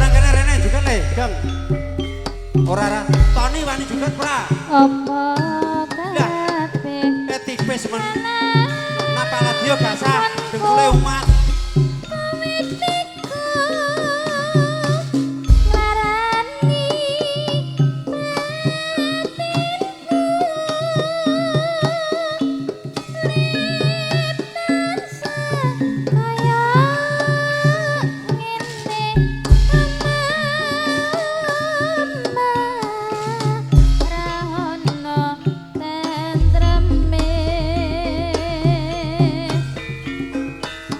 nang kene rene juga le, Geng. Ora ora, Tony wani juga ora. Apa kabeh Eh tipis men. Napa radio gak sah, dengkule umat. Kowe teko nglarani batinku, urip tansah kaya ngene, omah ra ono tentreme,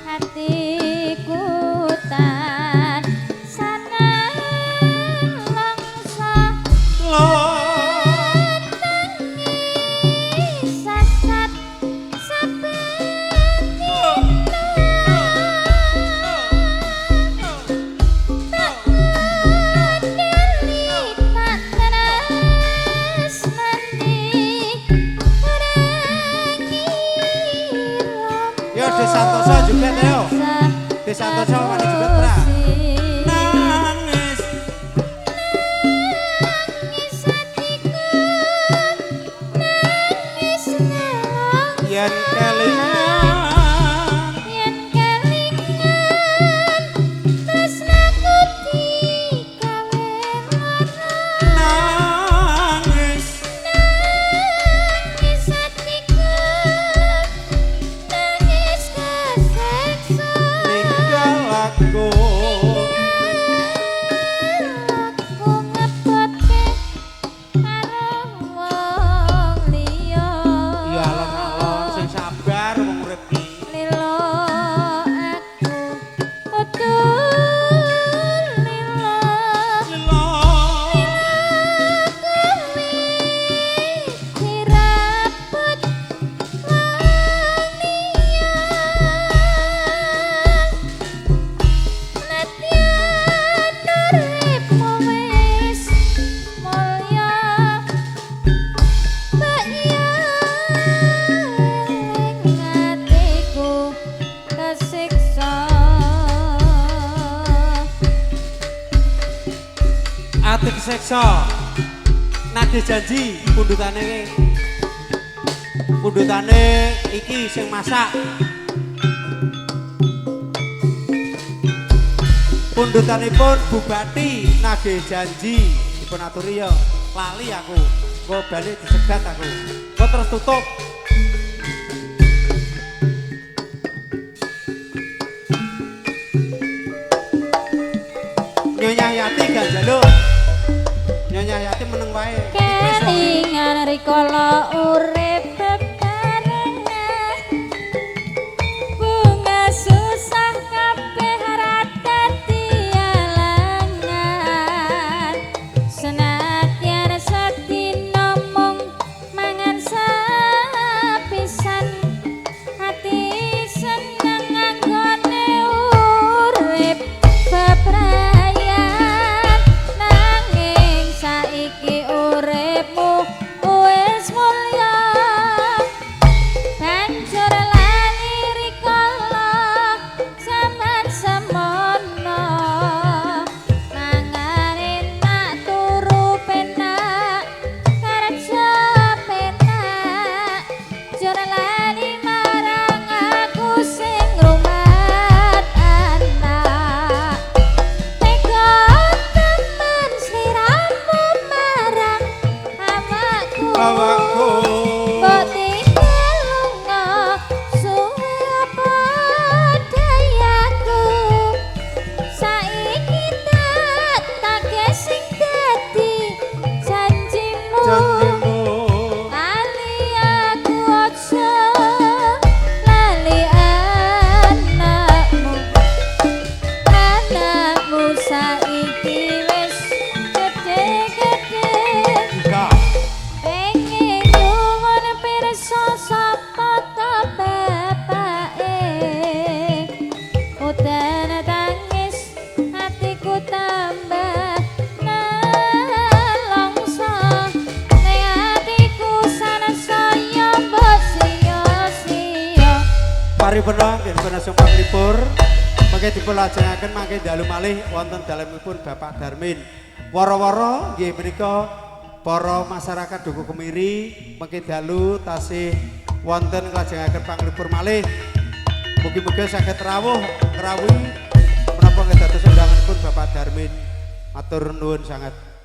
hatiku tansah nelongso, nangis sasat saben dina, tak ngandeli tak tresnani bareng. Yo Desantoso juga yo. Desantoso wani juga ora. Nangis. Nangis hatiku, nangis nelongso, yen kelingan, yen kelingan tresnaku digawe lara, nangis. Nangis hatiku, nangis keseksa, ninggal aku, aku ngebotke karo wong liya. Ya alon-alon sing sabar wong urip ki. Lilo aku kudu lilo, Lilo. Kuwi dirabut wong liya. Nadyan uripmu wis mulya, mbok yo eling atiku kesiksa. Ati keseksa. Nagih janji pundutane, pundutane iki sing masak. Pundutanipun Bupati nagih janji dipun aturi ya lali aku. Engko balik dicegat aku. Engko terus tutup. Nyonya Yati gak njaluk. Nyonya Yati meneng wae. Kelingan rikala urip bebarengan, bunga susah kabeh ra dadi alangan, senadyan sedina mung mangan sepisan, ati seneng anggone urip bebrayan, nanging saiki uripmu wis mulya, banjur lali rikala jaman semono, mangan enak turu penak kerja penak, jur lali marang aku sing ngrumat anak. Tega temen sliramu marang awakku, Awakku. Mbok tinggal lunga suwe apa dayaku, saiki tak tagih sing dadi janjimu, Janjimu. Lali aku aja lali anakmu, anakmu saiki wis gedhe-gedhe, Buka. pengen nyuwun pirsa sapa to bapake, udan tangis atiku tambah nelongso, ning atiku sansaya mbok sia-sia. Paripurna nggih pun asung panglipur. Mangke dipun lajengaken mangke dalu malih wonten dalemipun Bapak Darmin. Wara-wara nggih menika para masyarakat Dukuh Kemiri mangke dalu tasih wonten nglajengaken panglipur malih. Mugi-mugi saged rawuh ngrawuhi menapa nggih dados undanganipun Bapak Darmin. Matur nuwun sanget.